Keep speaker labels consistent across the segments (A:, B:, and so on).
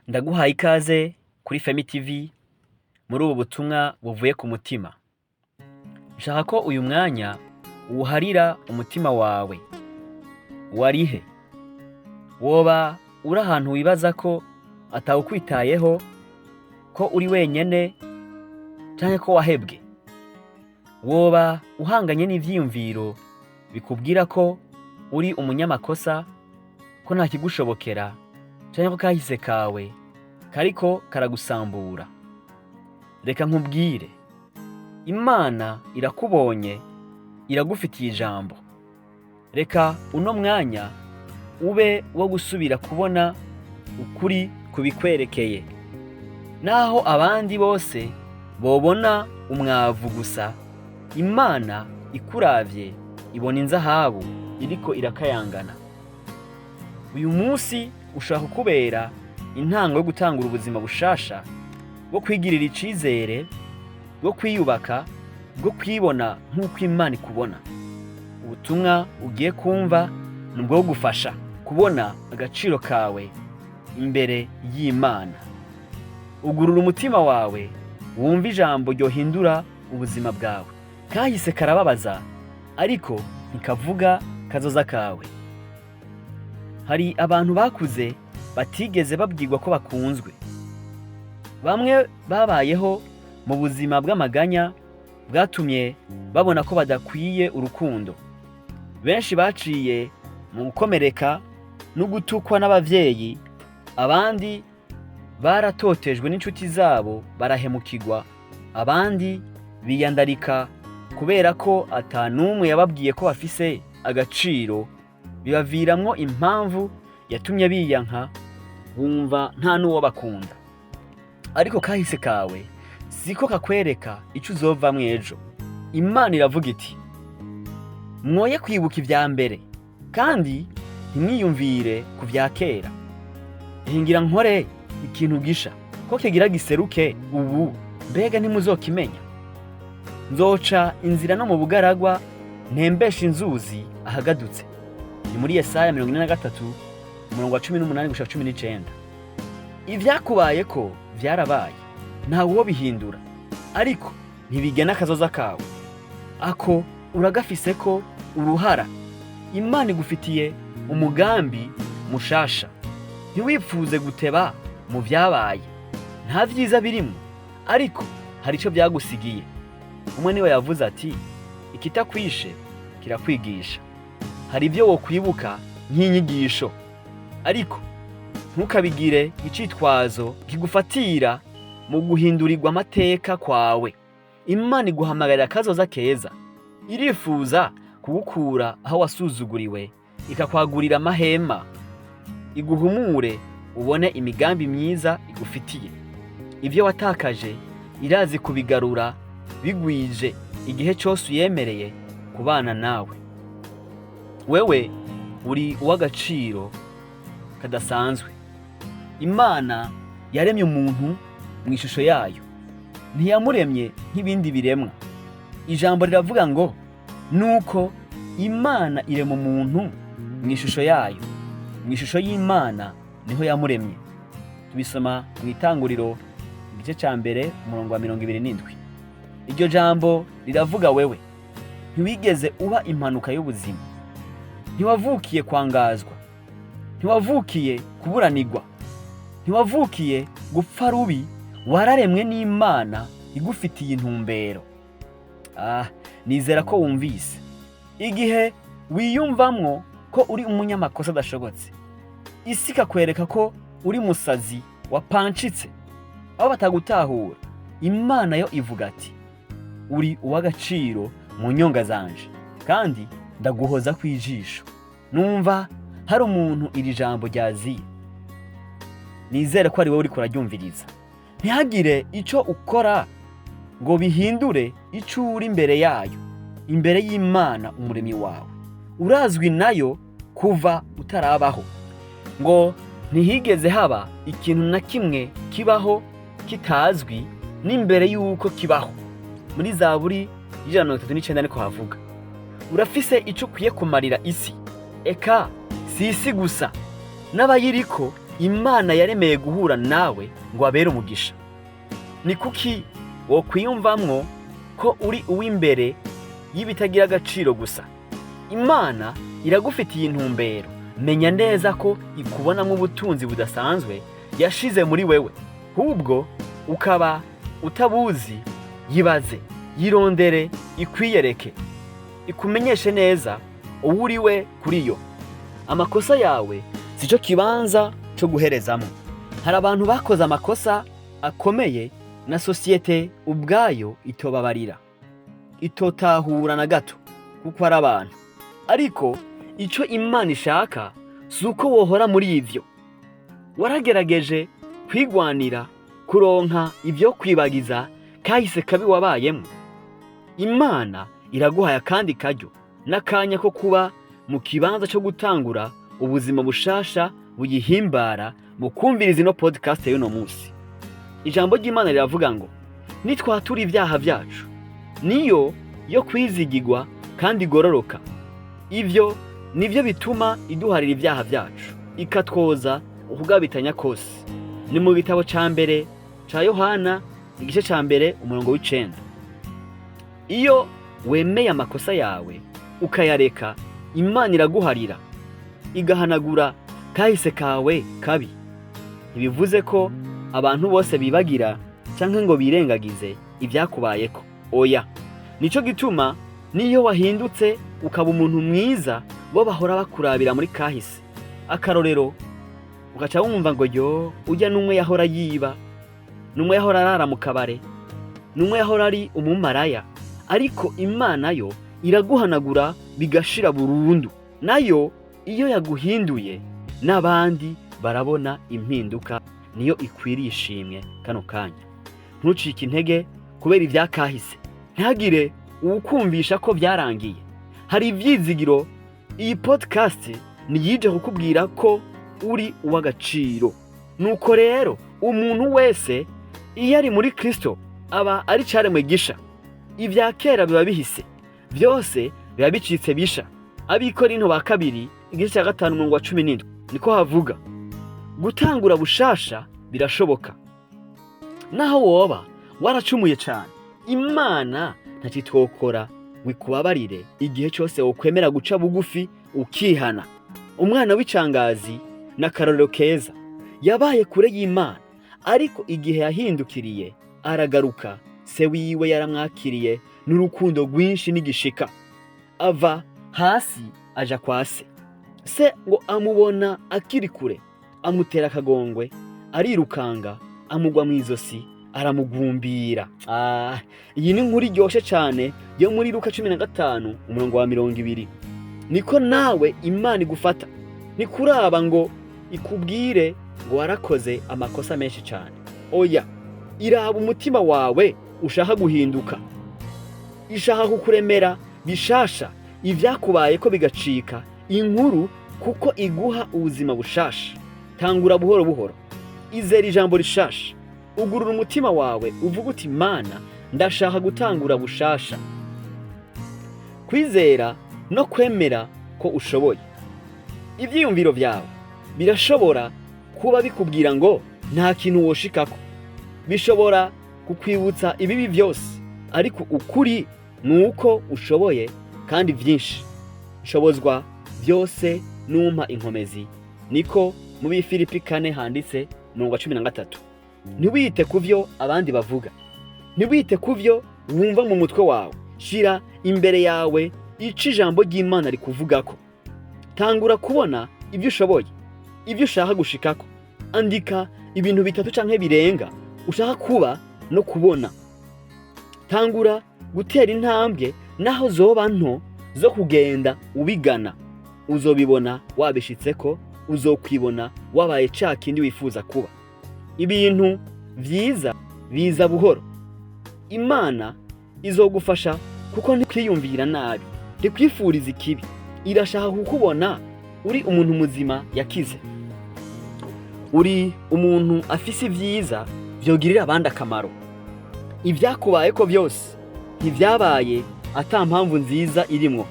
A: Ndaguhaye ikaze kuri Femi TV muri ubu butumwa buvuye ku mutima. Nshaka ko uyu mwanya uwuharira umutima wawe. Warihe? Woba uri ahantu wibaza ko atawukwitayeho, ko uri wenyene canke ko wahebwe? Woba uhanganye n'ivyiyumviro bikubwira ko uri umunyamakosa, ko nta kigushobokera canke ko kahise kawe kariko karagusambura? Reka nkubwire, Imana irakubonye, iragufitiye ijambo. Reka uno mwanya ube wo gusubira kubona ukuri kubikwerekeye. Naho abandi bose bobona umwavu gusa, Imana ikuravye ibona inzahabu iriko irakayangana. Uyu munsi ushaka kukubera intango yo gutangura ubuzima bushasha, bwo kwigirira icizere, bwo kwiyubaka, bwo kwibona nk'uko Imana ikubona. Ubutumwa ugiye kumva ni ubwo kugufasha kubona agaciro kawe imbere y'Imana. Ugurura umutima wawe wumve ijambo ryohindura ubuzima bwawe. Kahise karababaza, ariko ntikavuga kazoza kawe. Hari abantu bakuze batigeze babwirwa ko bakunzwe. Bamwe babayeho mu buzima bw'amaganya bwatumye babona ko badakwiye urukundo. Benshi baciye mu gukomereka no gutukwa n'abavyeyi, abandi baratotejwe n'inshuti zabo barahemukirwa, abandi biyandarika kubera ko ata n'umwe yababwiye ko bafise agaciro, bibaviramwo impamvu yatumye biyanka, bumva nta n'uwo bakunda. Ariko kahise kawe siko kakwereka ico uzovamwo ejo. Imana iravuga iti: mwoye kwibuka ivya mbere, kandi ntimwiyumvire ku vya kera. Hingira nkore ikintu gisha, ko kigira giseruke ubu, mbega ntimuzokimenya? Nzoca inzira no mu bugaragwa, ntembesha inzuzi ahagadutse. Ni muri Yesaya 43 umurongo wa 18 gushika 19. Ivyakubayeko vyarabaye, ntawe wobihindura, ariko ntibigena akazoza kawe. Ako uragafiseko uruhara. Imana igufitiye umugambi mushasha. Ntiwipfuze guteba mu vyabaye, nta vyiza birimwo, ariko hari ico vyagusigiye. Umwe niwe yavuze ati: ikitakwishe kirakwigisha. Hari ivyo wokwibuka nk'inyigisho, ariko ntukabigire icitwazo kigufatira mu guhindurirwa amateka kwawe. Imana iguhamagarira akazoza keza, irifuza kugukura aho wasuzuguriwe, ikakwagurira amahema, iguhumure ubone imigambi myiza igufitiye. Ivyo watakaje irazi kubigarura bigwije igihe cose uyemereye kubana nawe. Wewe uri uw'agaciro kadasanzwe. Imana yaremye umuntu mu ishusho yayo, ntiyamuremye nk'ibindi biremwa. Ijambo riravuga ngo nuko Imana irema umuntu mu ishusho yayo, mu ishusho y'Imana niho yamuremye. Tubisoma mu Itanguriro igice ca mbere umurongo wa 27. Iryo jambo riravuga wewe. Ntiwigeze uba impanuka y'ubuzima, ntiwavukiye kwangazwa, ntiwavukiye kuburanirwa, ntiwavukiye gupfa rubi, wararemwe n'Imana igufitiye intumbero. Nizera ko wumvise. Igihe wiyumvamwo ko uri umunyamakosa adashobotse, isi ikakwereka ko uri musazi wapancitse, aho batagutahura, Imana yo ivuga ati: uri uw'agaciro mu nyonga zanje, kandi ndaguhoza kw'ijisho. Numva hari umuntu iri jambo ryaziye, nizere ko ari wowe uriko uraryumviriza. Ntihagire ico ukora ngo bihindure ico uri imbere yayo, imbere y'Imana umuremyi wawe. Urazwi nayo kuva utarabaho. Ngo ntihigeze haba ikintu na kimwe kibaho kitazwi n'imbere y'uko kibaho. Muri Zaburi 139 niko havuga. Urafise ico ukwiye kumarira isi. Eka si isi gusa, n'abayiriko Imana yaremeye guhura nawe ngo abere umugisha. Ni kuki wokwiyumvamwo ko uri uw'imbere y'ibitagira agaciro gusa? Imana iragufitiye intumbero. Menya neza ko ikubonamo ubutunzi budasanzwe yashize muri wewe, hubwo ukaba utabuzi. Yibaze, yirondere, ikwiyereke, ikumenyeshe neza uwo uri we kuri yo. Amakosa yawe sico kibanza cyo guherezamo. Hari abantu bakoze amakosa akomeye na sosiyete ubwayo itobabarira, itotahura na gato, kuko ari abantu. Ariko ico Imana ishaka si uko wohora muri ivyo. Waragerageje kwigwanira kuronka ibyo kwibagiza kahise kabi wabayemo. Imana iraguhaye akandi karyo n'akanya ko kuba mu kibanza cyo gutangura ubuzima bushasha buyihimbara mu kumviriza ino podcast y'uno munsi. Ijambo ry'Imana riravuga ngo nitwatura ibyaha byacu, niyo yo kwizigirwa kandi igororoka. Ivyo nivyo bituma iduharira ibyaha byacu, ikatwoza ukugabitanya kose. Ni mu gitabo ca mbere ca Yohana, igice ca mbere, umurongo w'9. Iyo wemeye amakosa yawe ukayareka, Imana iraguharira, igahanagura kahise kawe kabi. Ntibivuze ko abantu bose bibagira canke ngo birengagize ibyakubayeko, oya. Nico gituma niyo wahindutse ukaba umuntu mwiza, bo bahora bakurabira muri kahise. Akarorero, ugaca wumva ngo yo ujya n'umwe yahora yiba, n'umwe yahora arara mu kabare, n'umwe yahora ari umumaraya. Ariko Imana yo iraguhanagura bigashira burundu. Nayo iyo yaguhinduye, n'abandi barabona impinduka. Niyo ikwiriye ishimwe kano kanya. Ntucike intege kubera ibyakahise, ntagire uwukumvisha ko byarangiye. Hari ibyizigiro. Iyi podcast niyije kukubwira ko uri uw'agaciro. Nuko rero umuntu wese iyo ari muri Kristo aba ari caremwe gisha. Ibya kera biba bihise, byose biba bicitse bisha. Abikorinto ba kabiri, igice cya 5, umurongo wa 17, niko havuga. Gutangura bushasha birashoboka naho woba waracumuye cyane. Imana ntacitwokora ngo ikubabarire igihe cyose wokwemera guca bugufi ukihana. Umwana w'icangazi n'akarorero keza. Yabaye kure y'Imana, ariko igihe yahindukiriye aragaruka, se wiwe yaramwakiriye n'urukundo rwinshi n'igishika. Ava hasi aja kwa se. Se ngo amubona akiri kure, amutera akagongwe, arirukanga, amugwa mu izosi, aramugumbira. Iyi ni inkuru iryoshe cyane yo muri Luka 15, umurongo wa 20. Niko nawe Imana igufata. Ntikuraba ngo ikubwire ngo warakoze amakosa menshi cyane, oya. Iraba umutima wawe ushaka guhinduka. Ishaka kukuremera bishasha, ibyakubaye ko bigacika inkuru, kuko iguha ubuzima bushasha. Tangura buhoro buhoro, izera ijambo rishasha, ugurura umutima wawe, uvuga uti: "Mana, ndashaka gutangura bushasha." Kwizera no kwemera ko ushoboye. Ibyiyumviro byawe birashobora kuba bikubwira ngo nta kintu woshikako, bishobora kukwibutsa ibibi byose, ariko ukuri ni uko ushoboye kandi byinshi. Nshobozwa byose numpa inkomezi, niko mu Bifilipi 4 handitse, umurongo wa 13. Ntiwite ku byo abandi bavuga, ntiwite ku byo wumva mu mutwe wawe. Shira imbere yawe ico ijambo ry'Imana rikuvugako. Tangura kubona ibyo ushoboye, ibyo ushaka gushikako. Andika ibintu bitatu canke birenga ushaka kuba no kubona. Tangura gutera intambwe naho zoba nto zo kugenda ubigana. Uzobibona wabishitseko, uzokwibona wabaye ca kindi wifuza kuba. Ibintu vyiza biza buhoro. Imana izogufasha, kuko ntikwiyumvira nabi, ntikwifuriza ikibi. Irashaka kukubona uri umuntu muzima yakize, uri umuntu afise ibyiza vyogirira abandi akamaro. Ibyakubayeko byose ntibyabaye ata mpamvu nziza irimwo.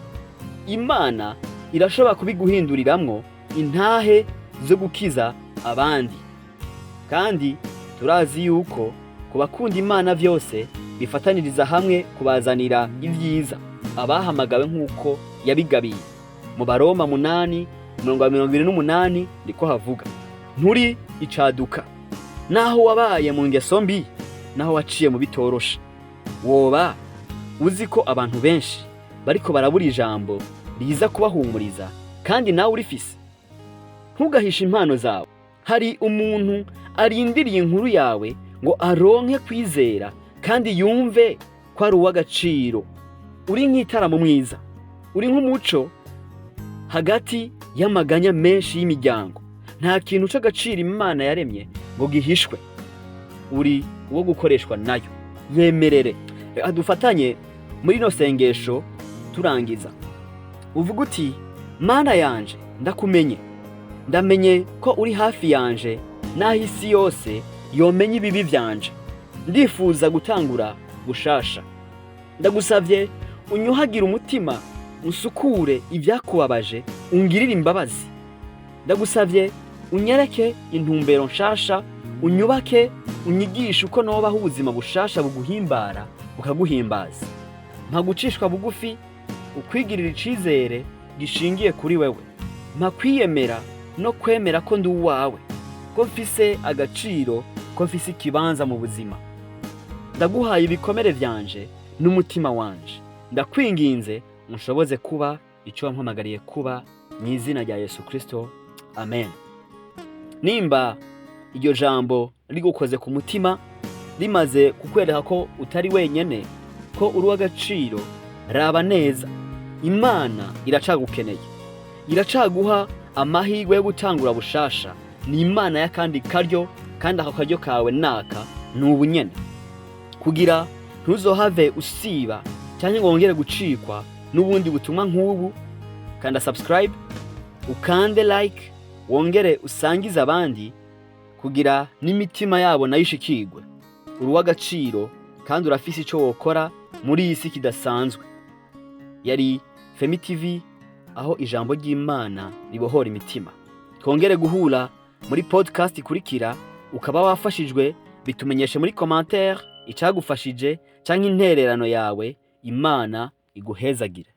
A: Imana irashobora kubiguhinduriramwo intahe zo gukiza. Abandi kandi turazi yuko ku bakunda Imana vyose bifataniriza hamwe kubazanira ibyiza, abahamagawe nk'uko yabigabiye. Mu Baroma 8:28 niko havuga. Nturi icaduka. Naho wabaye mu ngeso mbi, naho waciye mu bitoroshe, woba uzi ko abantu benshi bariko barabura ijambo riza kubahumuriza, kandi nawe urifise. Ntugahishe impano zawe. Hari umuntu arindiriye inkuru yawe ngo aronke kwizera kandi yumve ko ari uw'agaciro. Uri nk'itara mu mwiza, uri nk'umuco hagati y'amaganya menshi y'imiryango. Nta kintu c'agaciro Imana yaremye ngo gihishwe. Uri uwo gukoreshwa nayo. Yemerere. Reka dufatanye muri ino sengesho turangiza. Uvuga uti: "Mana yanje, ndakumenye, ndamenye ko uri hafi yanje n'aho isi yose yomenya ibibi vyanje. Ndifuza gutangura gushasha. Ndagusavye unyuhagire umutima, unsukure ibyakubabaje, ungirire imbabazi. Ndagusavye unyereke intumbero nshasha, unyubake, unyigishe uko nobaho ubuzima bushasha buguhimbara, bukaguhimbaza. Mpa gucishwa bugufi, ukwigirira icizere gishingiye kuri wewe. Mpa kwiyemera no kwemera ko ndi uwawe, ko mfise agaciro, ko mfise ikibanza mu buzima. Ndaguhaye ibikomere vyanje n'umutima wanje. Ndakwinginze unshoboze kuba ico wampamagariye kuba, mu izina rya Yesu Kristo, amen." Nimba iryo jambo rigukoze ku mutima, rimaze kukwereka ko utari wenyene, ko uri uw'agaciro, raba neza. Imana iracagukeneye, iracaguha amahirwe yo gutangura bushasha. Ni Imana y'akandi karyo, kandi ako karyo kawe naka ni ubunyene, kugira ntuzohave usiba cyangwa ngo wongere gucikwa n'ubundi butumwa nk'ubu. Kanda subscribe, ukande like, wongere usangize abandi kugira n'imitima yabo nayo ishikirwe. Uri uw'agaciro kandi urafise ico wokora muri iyi si kidasanzwe. Yari Femi TV, aho ijambo ry'Imana ribohora imitima. Twongere guhura muri podcast ikurikira. Ukaba wafashijwe, bitumenyeshe muri commentaire icagufashije canke intererano yawe. Imana iguhezagire.